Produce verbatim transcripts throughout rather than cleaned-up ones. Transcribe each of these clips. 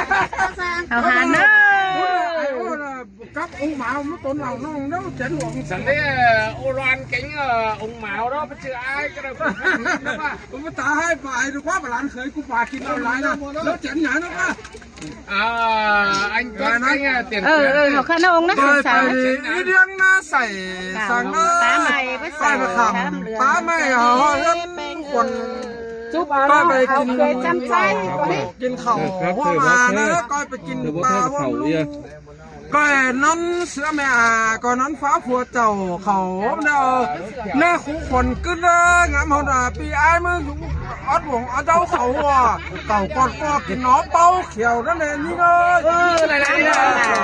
Hảư hả nớ. Cắp ông Mão mới tốn lòng nó, nó chén luộc. Sẵn đấy, ô loan kính, ờ, ông Mão đó, chứ ai cái đó. Ông ta hai bài được quá, bà lán khởi cũng bà kịp đâu lại đâu. Nó chén nhái nó quá. À, anh Tuấn, anh, à, tiền Ờ, tiền. Ờ, học khăn ông đó. Tôi sao? Phải đi điên nó xảy Bảo sang nó. Tá mày với Phải sầu mà khẩm. Khám lừa Tá mày nó họ sẽ hơn beng quần. Chụp áo Ba nó bài học kính. Về chăm sóc. Kính khẩu hoa mà nó coi phải kính Được bố ba thép hoa khẩu lung. Ia. Coi nón sữa mẹ à, coi nón pháo phua chầu khẩu hôm nào. Nó khú khuẩn cứ đó, ngắm hôm nào, pi ai mới dũng ót uống ót đau khẩu à. Khẩu còn co kính nó bao khiêu đó nè, Nhính ơi. Ừ, này, này, này.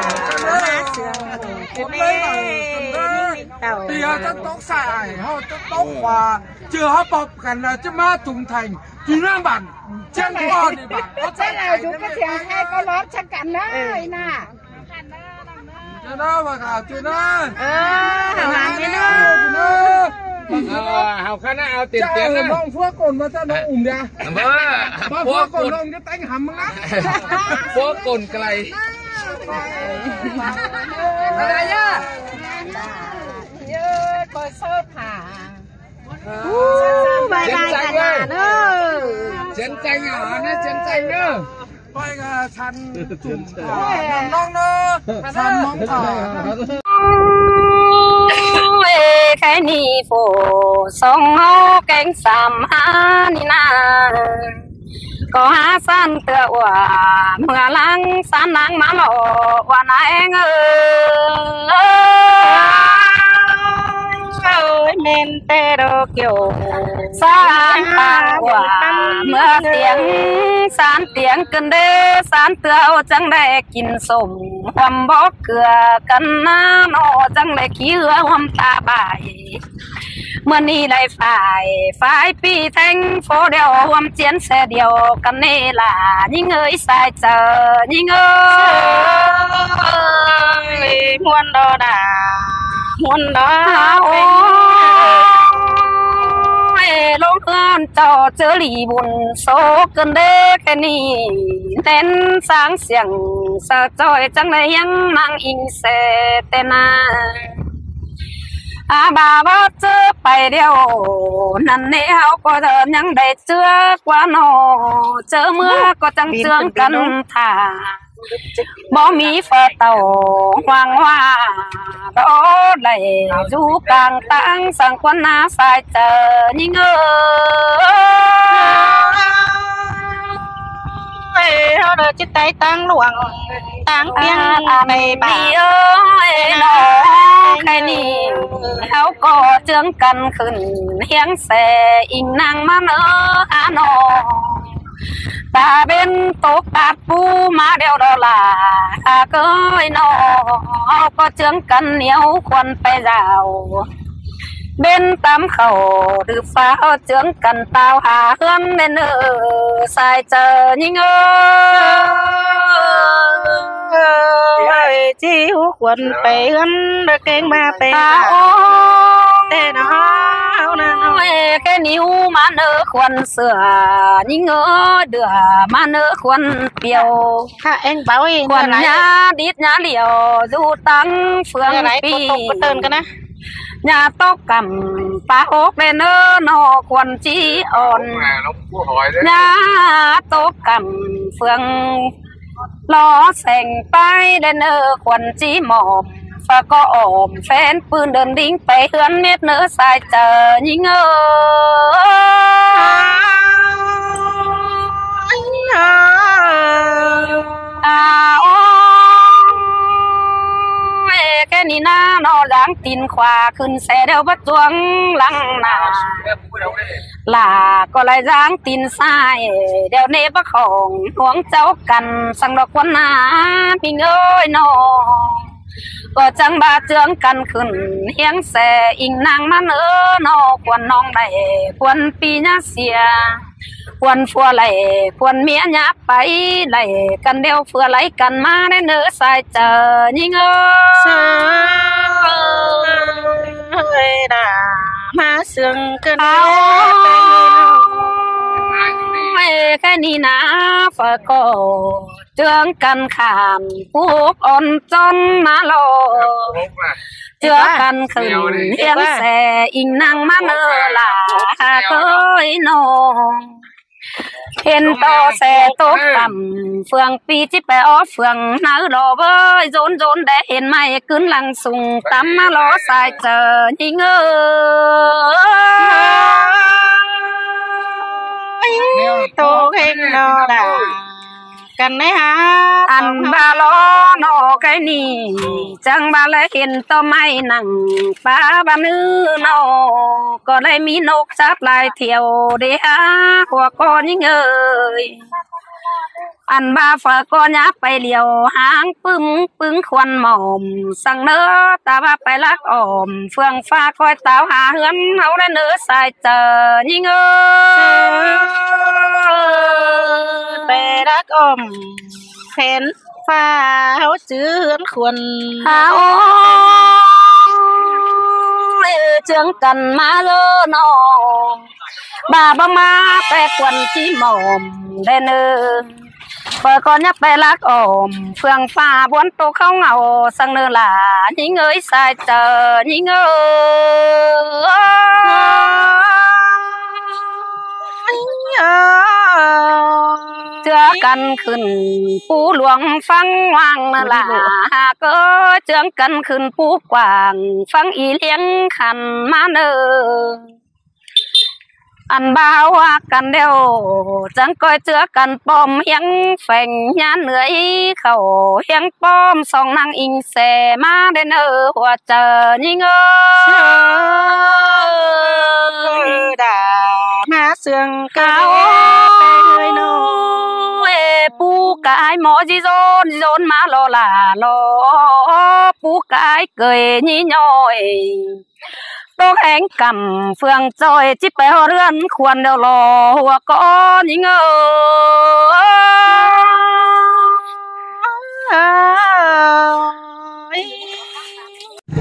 Cái đấy là Cột lấy này, cột đấy. Tia chắc tốc xài, họ chắc tốc khóa. Chưa hấp bọc cắn là chứ má Trung Thành. Chứ nó bản, chân con thì bản, có Chắc là chắc chúng có thiện hay có lót chắc cắn đó, ấy nè. Chứ nó mà khảo chứ nó. Ờ, hả, hả, hả, hả. Ờ, học khăn á, ao tiền Chắc tiền là á. Mong phước cồn mà chắc nó ủng đi à. Vâng. Mà phước Phước cồn cồn. Ông cái tánh hầm á. Phước cồn cái này. Ở đây nhá. Nhớ coi sơ thả. Ú, bye bye Chiến tranh cả nhà ơi. Nữa. Chiến tranh hả? Nó chiến tranh nữa. Coi, à, săn Chiến tranh. À, nắng nóng nữa. Săn móng thở. Ê, cái ni phổ sông hô cánh sàm há ni na. Có há săn tựa ua mưa lắng săn nắng má mỏ ua nắng ơi. Ơi men tê đô kiều. Săn pang ua mưa tiếng, săn tiếng cơn đê, săn tựa ô chẳng đê kính sôm, huăm bốc cửa cân ná nô chẳng đê ký hứa huăm ta bài. Mưa ni đảy phải, phải pi thành phố đeo huăm chiến xe điêu cân nê là Nhính ơi sai chở Nhính ơi. Muôn đô đà, muôn đô. Ôi, lông ươn cho chớ lì buồn số cơn đê cái ni. Nên sáng siang sa choi chẳng đê hiếng mang in xe tên à. À, bà bớt chớ phải đeo, năn nê háo có giờ nhắn đê chưa qua nô, chớ mưa có chẳng chướng căn thả. Bó mí phơ tàu hoang hoa, đó đê du càng tăng sang quân na sai chở Nhính ơi. Ê, háo đô chứ tay tăng luông, tăng tiếng à, à, mày bà. Ơi, nó, cái ni, háo có chướng căn khửn, hiếng xe, in năng mà nơ, à, nó. Ta bên tố bát pú má đeo đó là, à, cơi nó, háo có chướng căn nhiều khuôn pe dạo. Bên tam khẩu được pháo chướng căn tao hà hương nên ơ sai chở Nhính ơi. Ơi, chiếu khuôn pe hương đã kênh ba pe. À, ô. Tê nó háo nè nó. Ê, cái níu mà nơ khuôn sửa, Nhính ơi, đưa mà nơ khuôn piêu. Hả, anh bảo ý, khuôn nhá, đít nhá liều, du tăng phương pi. Nhà tốc cẩm ta ốc đen ơ nó khuôn chi ổn. Nhà tốc cẩm phương lo sành tay đen ơ khuôn chi mỏm. Và có ổm phén pưn đơn đính pé hướn mết nơ sai chở Nhính ơi. À, ô, ê, cái ni na nó dáng tin khóa khửn xe đeo bắt chuông lăng nà. Là có lại dáng tin sai, đeo nê bắt khổng huống cháu căn sang đó quân na, Nhính ơi nó. Có chẳng ba chướng căn khửn hiếng xe, in năng mà nơ nó, khuôn nong đảy, khuôn pi nhá xìa. Khuôn phua lạy, khuôn mía nhá pay lạy, căn đeo phua lạy căn má đen nơ sai chở Nhính ơi. Sa ơi đà má sương cơn ao. ꞌmạy ꞌkhạy ꞌnị ꞌna, phaư ꞌcọ ꞌchương căn khảm púk ón ꞌchón ꞌmá lo. ꞌChưa căn khửn hiến xe inh năng ꞌmá ꞌnớ lả ha ꞌcới ꞌnọ. Hên ꞌto xe tốc tăm, phường pi ꞌchí pay ók phường ꞌnặn lo ꞌvới, dốn dốn đé hên ꞌmạy ꞌcứn lăng sung tắm ꞌmá lo sai chaư ꞌnhính ơi. Tô kheng ꞌnọ đa căn ꞌnị ha. Ăn ꞌva lo ꞌnọ ꞌkhạy ꞌnị, chắng ꞌva ꞌlé hên ꞌto ꞌmạy nẳng pá ꞌva ꞌnứ ꞌnọ, ꞌcọ đảy ꞌmí ꞌnộc chắp lai thiêu đé ha, hua ꞌcọ ꞌnhính ơi. Ăn ꞌva phaư ꞌcọ ꞌnhá pay điêu háng ꞌpứng ꞌpứng khuôn mỏm, săng ꞌnớ ta ꞌva pay lắc ỏm phường ꞌphạ ꞌcoi táo ha ꞌhướn ꞌháu đé ꞌnớ sai chaư ꞌnhính ơi. Pay lắc ỏm phén ꞌphạ ꞌháu chứ ꞌhướn khuôn ha ꞌháu. Ê, ꞌchương căn ꞌmá ꞌlớ ꞌnọ, ꞌva báu ꞌmá pay khuôn ꞌchí mỏm đé ꞌnớ. Phaư ꞌcọ ꞌnhá pay lắc ỏm phường ꞌphạ ꞌbuôn tô khong au săng ꞌnớ lả ꞌnhính ơi, sai chaư ꞌnhính ơi. ꞌChưa căn khửn pú luông ꞌphắng ꞌquang ꞌnớ lả ha ꞌcới, ꞌchương căn khửn pú quảng ꞌphắng ꞌi ꞌliếng khăn ꞌmá ꞌnớ. Ăn ꞌva ꞌhặc căn ꞌlẹo, chắng ꞌcoi ꞌchưa căn pom hiếng pheng nhá ꞌnưới khảu hiếng pom song năng inh xe ꞌmá đé ꞌnớ hua chaư ꞌnhính ơi. Đa ꞌmá sương ꞌcá ơi ꞌnọ. Ê, pú cai ꞌmó ꞌdí dốn ꞌdí dốn ꞌmá lo lả lo, pú cai ꞌcới ꞌnhí ꞌnọi. Tốc héng căm phường ꞌchoi ꞌchí pay ꞌhọt ꞌhướn khuôn ꞌlẹo lo hua ꞌcọ ꞌnhính ơi.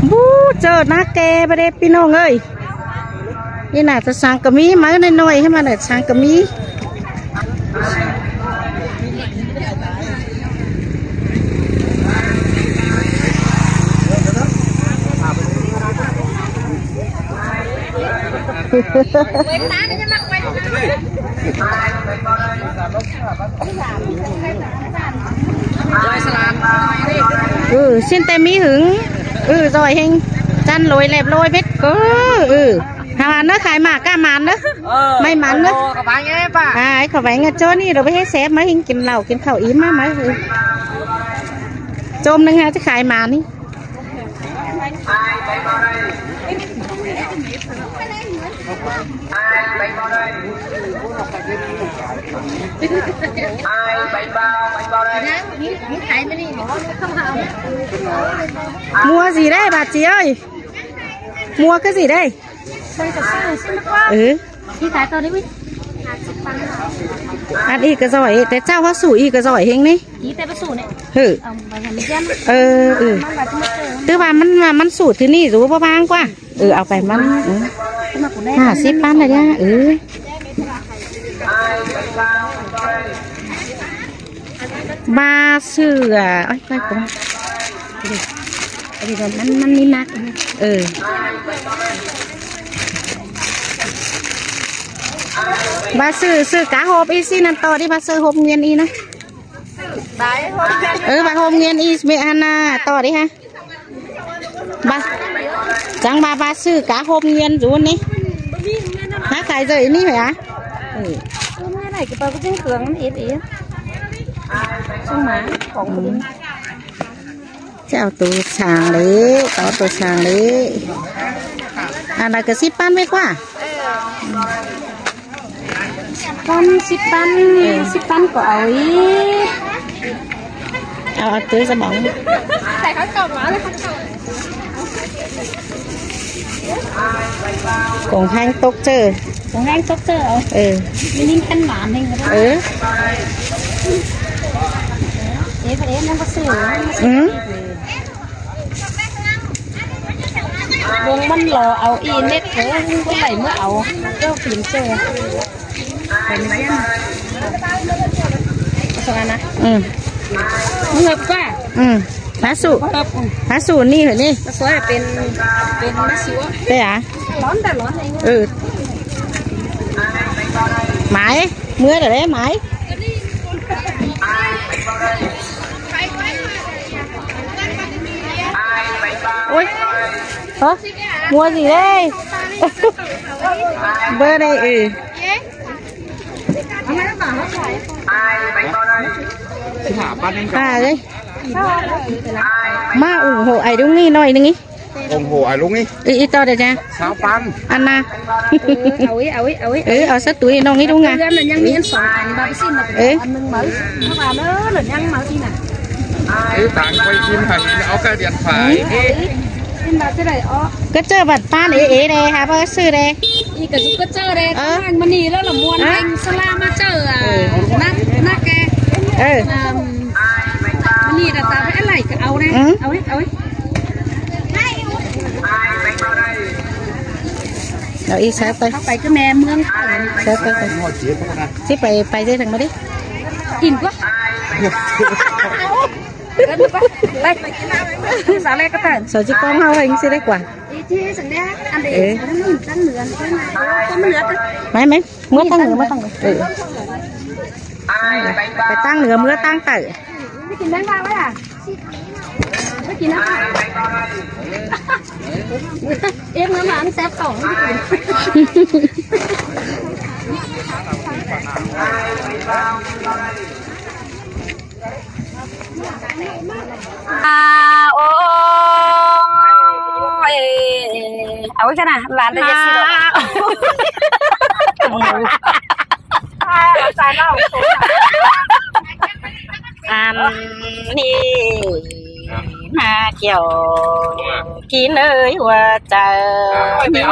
Bú ꞌchớ ꞌnạ ké ꞌva đé ꞌpi ꞌnọng ơi. ꞌNị ꞌnạ ꞌchớ săng ꞌcọ ꞌmí, ꞌmá ꞌnọi ꞌnọi ꞌhế ꞌmá ꞌnạ săng ꞌcọ ꞌmí. Ừ, ꞌsịn ꞌtẹ ꞌmí hưng. Ừ, ꞌdọi ꞌhêng. Chăn lối lép lối bết. Ừ, ừ. Hả, ăn ꞌnớ khai mả cá mắn ꞌnớ. May mắn ꞌnớ. À, ꞌcọ vảy ꞌnga ꞌchớ ꞌnị, ꞌlẹo báu ꞌhế sép ꞌmá ꞌhêng kin lảu kin khảu ím ꞌmá ꞌmá. Ừ. ꞌChôm ꞌnưng ha, ꞌchí khai mắn ꞌnị. Mua gì đấy bà chị ơi? Mua cái gì đây? Ừ. Ăn ꞌnị ꞌcọ ꞌdọi, té ꞌchạu ꞌhọt sủ ꞌnị ꞌcọ ꞌdọi ꞌhêng ꞌnị. Hử. Ờ, ừ. Tức là mắn, mắn sủ thứ ꞌnị dú báu ꞌváng ꞌquá. Ừ, au pay ꞌmắn. Ừ. Hả, síp ꞌpắn đa ꞌnhá. Ừ. ꞌVa sư à, ôi, quay cuống. Đi, đi, đi, mắn, mắn đi mắc. Ừ. ꞌVa sư, sư cá hộp ꞌnị ꞌsịn ăn ꞌto đi, ꞌva sư hộp nguyên ꞌnị ꞌnớ. Ừ, ꞌva hộp nguyên ꞌnị, mẹ hăn à, ꞌto đi ha. ꞌVa, chắng ꞌva, ꞌva sư cá hộp nguyên dú ꞌnị. Hả, khai dơi ꞌnị hả? Ừ. Cái này cái bao cái trứng khương ít ít. Trứng má, khong cái đinh. Chào tủ sang đấy, có tủ sang đấy. À, là cái ship bán mấy ꞌquá? Con ship bán, ship bán có áo ý. Ao, ao tưới ra bóng. Cũng hang tốc chơ. Cũng hang tốc chơ. Ừ. Mình ninh khăn mán ninh. Ừ. Ê, phải ê, nó có sửa. Ừ. Bông bắn lò áo y nết thế, không có đẩy mưa áo. Đâu tìm chơ. Phải mình xem. Song ăn na. Ừ. Ngợp qua. Ừ. Má sụ. Má sụ ni hả ni? Má sụ là bên, bên má sụ. Đây à? Lón đã lón này. Ừ. Mái, mưa rồi đấy mái. Ôi. Hả? Mua gì đây? Bơ đây, ừ. À đấy. Má ủng hộ ai đúng ý, nói đúng ý. Ủng hộ ai đúng ý. Ý, ý to được nha. Sáu pan. Ăn na. Ôi, ôi, ôi, ôi. Ừ, ở sát túi nông ý đúng à. Ăn là nhang miên sòng ăn bà xin là ừ. Ăn mừng máu. Nó bà nó là nhang máu đi nè. Ê, táng quay phim hả? Nó có điện thoại. Ê, ê, ê, bà thế này, ó. Cái chơi bật pan ế ế đây, hả, bác sư đây. Ê, cái chú có chơi đây, ờ. Thằng mà nì đó là mua ờ. Anh Sala mà chơi à. Nát, nát kè. Ờ. Ừm, mà nì là ta phải lại cái áo này. Ừ. Áo ấy, áo ấy. Rồi, ý sao tay. Không phải cái mẹ mướn. Sao tay tay. Chứ phải, phải dây thằng mà đi. Im quá. Sao chứ con hao hành sẽ đấy quả. Ê, chứ sẵn đấy, ăn để ê. Ăn tăng nửa, tăng nửa, tăng nửa. Mấy, mấy, mướt tăng nửa, mướt tăng nửa. Ừ. Phải tăng nửa, mướt tăng tẩy. Cái gì đang vào đấy à? Cái gì đang vào? Em nó mà ăn tép tổng. À, ôi. Ôi, cái này, làm được cái gì đâu. Ăn đi. Mà kiểu kín ơi hua chào nhớ.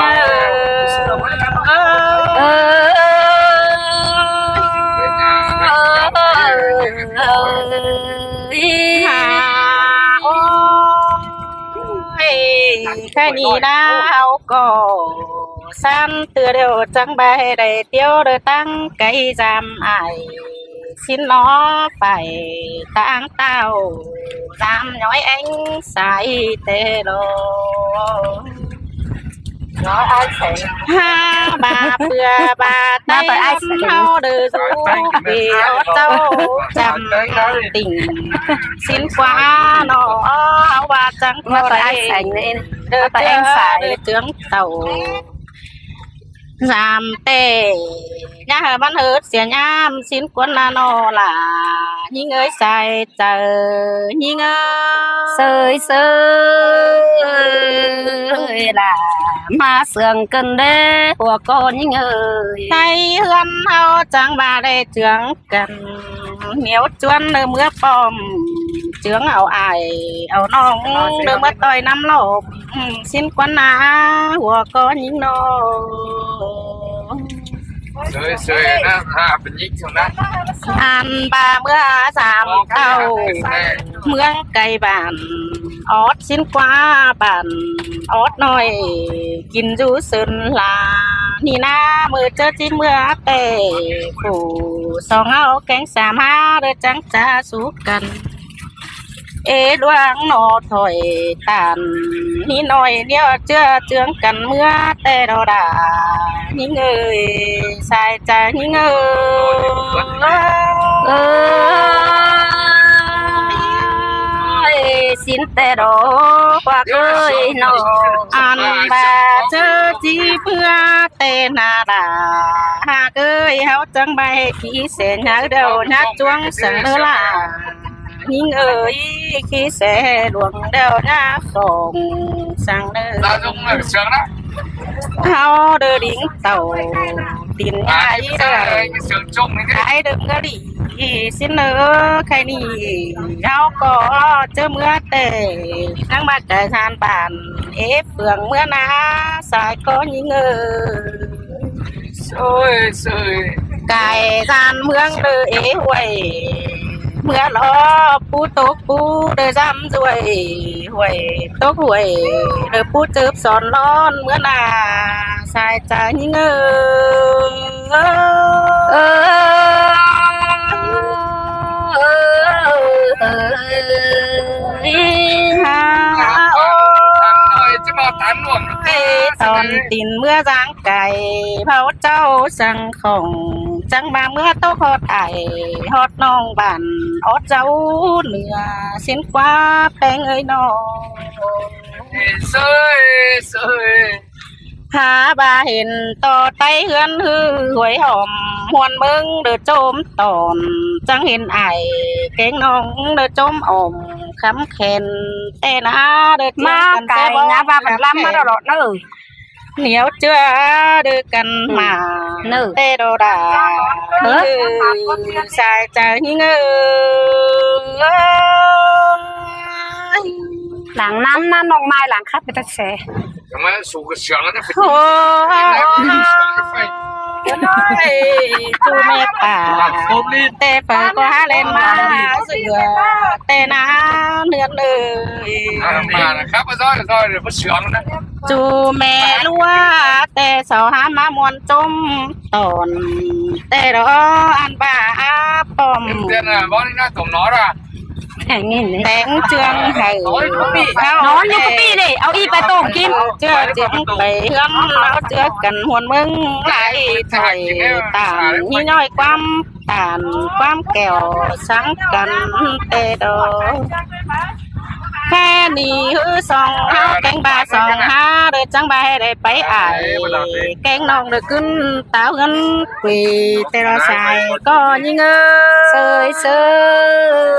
Ôi, cái gì đã hao có san từ điều chẳng bài để tiêu được tăng cái giam ai. Xin nó phải tang tao dám nói anh sai tê lô. Nói ai sai. Ha bà bừa bà tay ai sai. Hao đờ rú vì ô tô chăm tình. Xin quá nó hao bà chẳng có tay. Đờ tay anh sai. Đờ trưởng tàu. Dám tê. Nhá hờ bắn hớt xìa nhám xin cuốn na nô là. Nhí ngơi sai chờ. Nhí ngơi. Sơi sơi là. Mà sương cơn đế của con nhí ngơi. Tay hươn hao trắng bà đê trưởng cần. Nếu chuôn nơ mưa pom. Trưởng ao ai. Ao nông nơ mưa tôi năm lộp. Xin quan na hùa có những nô. Sơi sơi na ha bình nhích xuống na. Ăn ba mưa giảm tàu. Mưa cây bản ót xin qua bản ót nói. Kinh du sơn là ni na mưa chớ chín mưa tệ phủ song áo cánh xa má đơ trắng cha sú cần. Ê đoán nó thổi tàn. Ní nói điêu chưa chướng cần mưa tê đồ đà. Những người sai trái những người. Ơi, xin tê đồ qua cơi nó. Ăn bà chớ chỉ mưa tê nà đà. Hà cơi háo trắng bay ký sẽ nhớ đâu nhát chuông sẵn nữa là. Những ơi khi xe luồng đeo nhá khổng sang nơi. Hao đơ đính tàu tin nhá ý đơ. Ai đừng có đi xin nơ khai ni. Hao có chớ mưa tệ. Nắng mặt trời than bản ế phường mưa ná sai có những ơi. Sơi sơi. Cải gian mương đơ ế huầy. Mưa lo pú tốc pú đơ dăm ruồi. Huầy tốc huầy đơ pú chớp son lon mưa nà. Sai trái những ơi. Ơi, ha, ôi, ôi, tỏn tin ꞌmứa dáng cải, pháo châu sang khổng, chắng ba ꞌmứa tốc hót ải, hót ꞌnọng bản, ót dấu nửa, xin qua ꞌpéng ơi nó. Sơi, sơi. Hả ba hên to tay hươn hư huối hòm, huôn ꞌmướng đơ chôm tỏn, chắng hên ải, kéng ꞌnọng đơ chôm ỏm, khắm khen, ꞌtẹ ná đơ chôm ꞌmá căn cải ꞌtẹ bó nhá ba khắm bản ꞌlăm ꞌmá khen. Đó lọt nơ. Nếu chưa đơ căn mà nơ. ꞌTẹ đồ đà. Hả? Sai trái nghi ngờ. Làng năm ná ꞌnọng mai làng khắp người ta sẽ. Ôi, chú mẹ bà, ꞌtẹ phải có hát lên mà, sửa, ꞌtẹ ná nươn ơi. Chú mẹ lúa, ꞌtẹ sau há má muôn chôm tỏn, ꞌtẹ đó ăn bà áp bom. Em tiên là bó đi nói tổng nó ra. Téng ꞌchương hảư. Nói như cái pi đi, au i pa tổng kim. ꞌChưa chính pay hươn ꞌláo ꞌchưa căn huôn ꞌmướng lai thảy tản, nhi nhoi ꞌquám tản, ꞌquám kẻo sáng căn ꞌtẹ đó. Khe ni hứ song há, kéng ba song há, đơ chắng ba ꞌhế đảy pay ải, kéng ꞌnọng đơ ꞌcứn táo hươn quỷ, ꞌtẹ đó sai ꞌcọ nghi ngờ. Sơi sơi,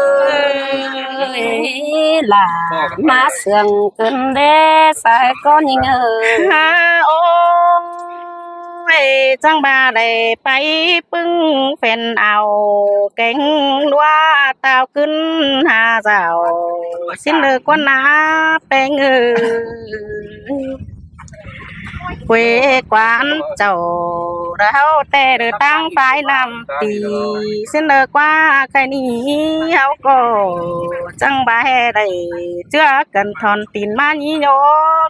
là má sương cơn đế sai ꞌcọ nghi ngờ. Ha, ôi, chắng ba đảy pay ꞌpứng phén ao, kéng ꞌlúa táo ꞌcứn ha dảo, xin đơ quan ná ꞌpéng ơi. Quê quán chảu, đơ ꞌháu ꞌtẹ đơ ꞌtáng phái năm tỉ, xin đơ ꞌquá khay ni ꞌháu ꞌcọ, chắng ba ꞌhế đảy, ꞌchưa căn thỏn tin ꞌmá nhi nhó,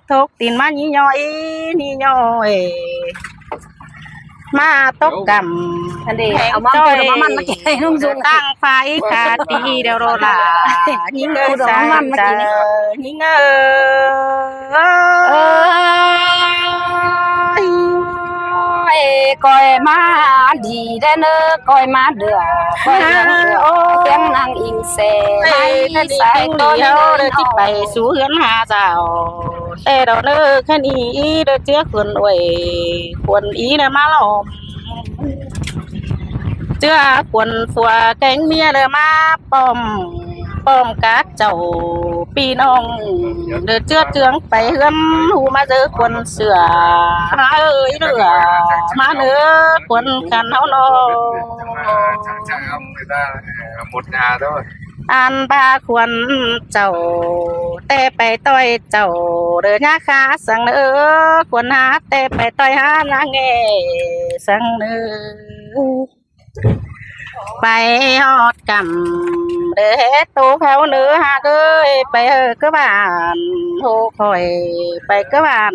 thốc tin ꞌmá nhi nhó, í nhi nhó ê. Má tốc cắm. Ăn đi, hẻng au mắm tôi tôi, nó mắm ăn nó kì hung dung. Tăng phải khá tí đều đó là những người. Tôi nó mắm ăn nó kì sai này. Những người. Ơi, coi má đi đây nữa, coi má được, coi má được. Ôi. Tiếng năng im xe, ê, hay cái gì sai cũng tôi đi hô, nữa. Đơ chip bay xuống hươn hà dạo. Ê, đó nữa, cái này, đó trước quần uể, quần ý là má lòm. Chứ quần phùa cánh mía là má pom, pom cá chậu, pi nong. Đơ trước trường phải hươn, hù má dơ quần sửa, má ơi, lửa, má nữa, quần khăn áo no. Một nhà thôi. Ăn ba khuôn chảu, ꞌtẹ pay ꞌtoi chảu, đơ nhá khá săng nơ, khuôn há ꞌtẹ pay ꞌtoi há nhá nghe săng nơ. Pay hót cắm, đơ hé tô khéo nơ hák ơi, pay hơ cơ bản, hô khỏi, pay cơ bản.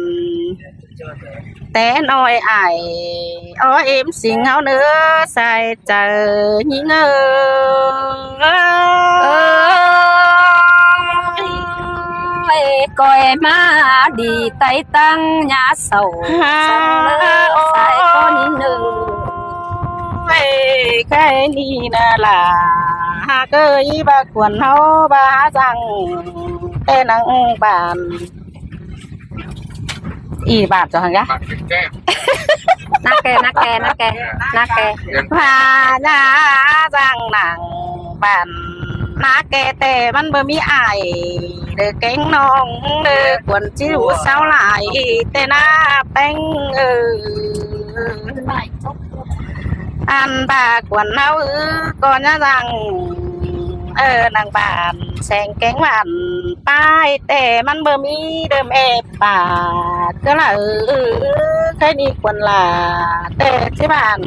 Té nói ai, ó em sinh háo nữa, sai chớ nhí ngơ. Ơi, coi má đi tay tăng nhà sầu, ha, sầu lơ, ôi, sai con nhí ngơ. Ê, cái ni na là, ha, cơ ý ba khuôn háo ba há răng, tê năng bàn. Ý bản cho hăng gá. Bản Việt Nam. Nắc kè, nắc kè, nắc kè, nắc kè. Việt Nam. Và nhà rằng nắng bản nắc kè tê măn bơ mi ai. Đơ kéng nong, đơ cuốn chiếu sao lại tê na bánh, ừ. Ăn ba cuốn áo ư, con nhá rằng, ờ, năng bản, seng kéng bản, pai tê măn bơ mi đơm ép. Bà cứ là, ừ, ừ, ừ, cái đi quần là tê chứ bạn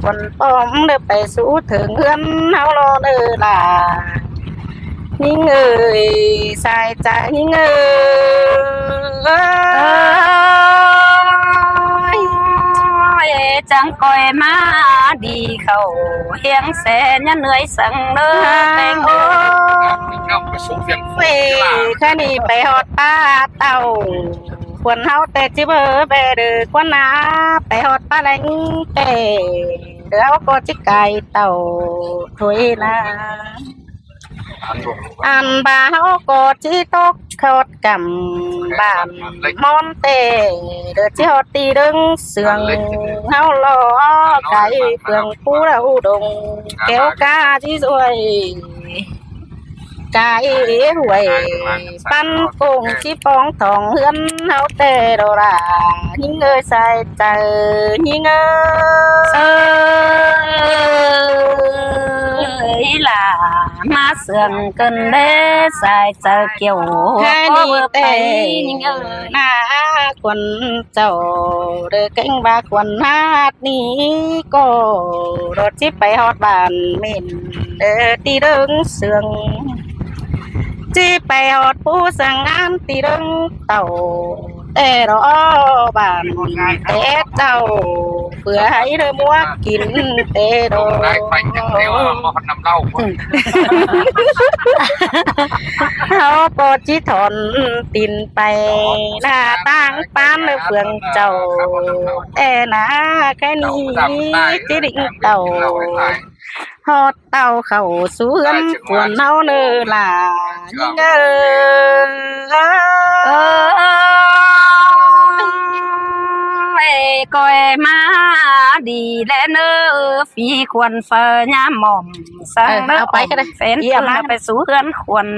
quần bom được phải sú thưởng hơn háo lo nữa là những người sai trái những người ơi. Chắng ꞌcoi ꞌmá đi khảu hiêng ꞌsê ꞌnhá ꞌnưới săng ꞌnớ. Ôi, ꞌkhạy ꞌnị pay ꞌhọt ꞌpá ꞌtạu khuôn ꞌháu ꞌtẹ ꞌchí báu ꞌvẹ đu khuôn ꞌná, pay ꞌhọt ꞌpá ꞌlẹng ꞌtẹ đu ꞌháu ꞌcọ ꞌchí cai ꞌtạu thôi ꞌnớ. Ăn ꞌva ꞌháu ꞌcọ ꞌchí tốc ꞌhọt căm bản ꞌmón ꞌtẹ, đu ꞌchí ꞌhọt ti ꞌlớng ꞌsướng ꞌháu lo cai phường pú đau đống kéo cá ꞌchí ꞌdụi. Cai huối pắn công ꞌchí póng thỏng ꞌhướn ꞌháu ꞌtẹ đo đa. ꞌNhính ơi sai chaư, ꞌnhính ơi. Ơi ꞌlạ, ꞌmá ꞌsướng ꞌcợn đé sai chaư kiẻo ꞌcọ ꞌvớ pay ꞌnhính ơi. ꞌNá khuôn chảu đu kéng ꞌva khuôn ꞌhọt ꞌnị ꞌcọ đo ꞌchí pay ꞌhọt bản mên đu ti ꞌlớng ꞌsướng. ꞌChí pay ꞌhọt pú săng án ti ꞌlớng ꞌtạu ꞌtẹ đo bản té ꞌtạu, ꞌpưa hảư đu ꞌmúa kin té đo. ꞌHáu ꞌcọ ꞌchí thỏn tin pay ꞌná ꞌtáng ꞌpán đu phường chảu ꞌtẹ ꞌnớ. ꞌKhạy ꞌnị ꞌchí đinh ꞌtạu ꞌhọt ꞌtạu khảu sú ꞌhướn khuôn ꞌháu ꞌnớ ꞌlạ. ꞌNhính ơi, ơi, ꞌcoi ꞌmá đi ꞌlẹ ꞌnớ, phi khuôn phaư ꞌnhá mỏm săng ꞌnớ. Phén ꞌcứn pay sú ꞌhướn khuôn.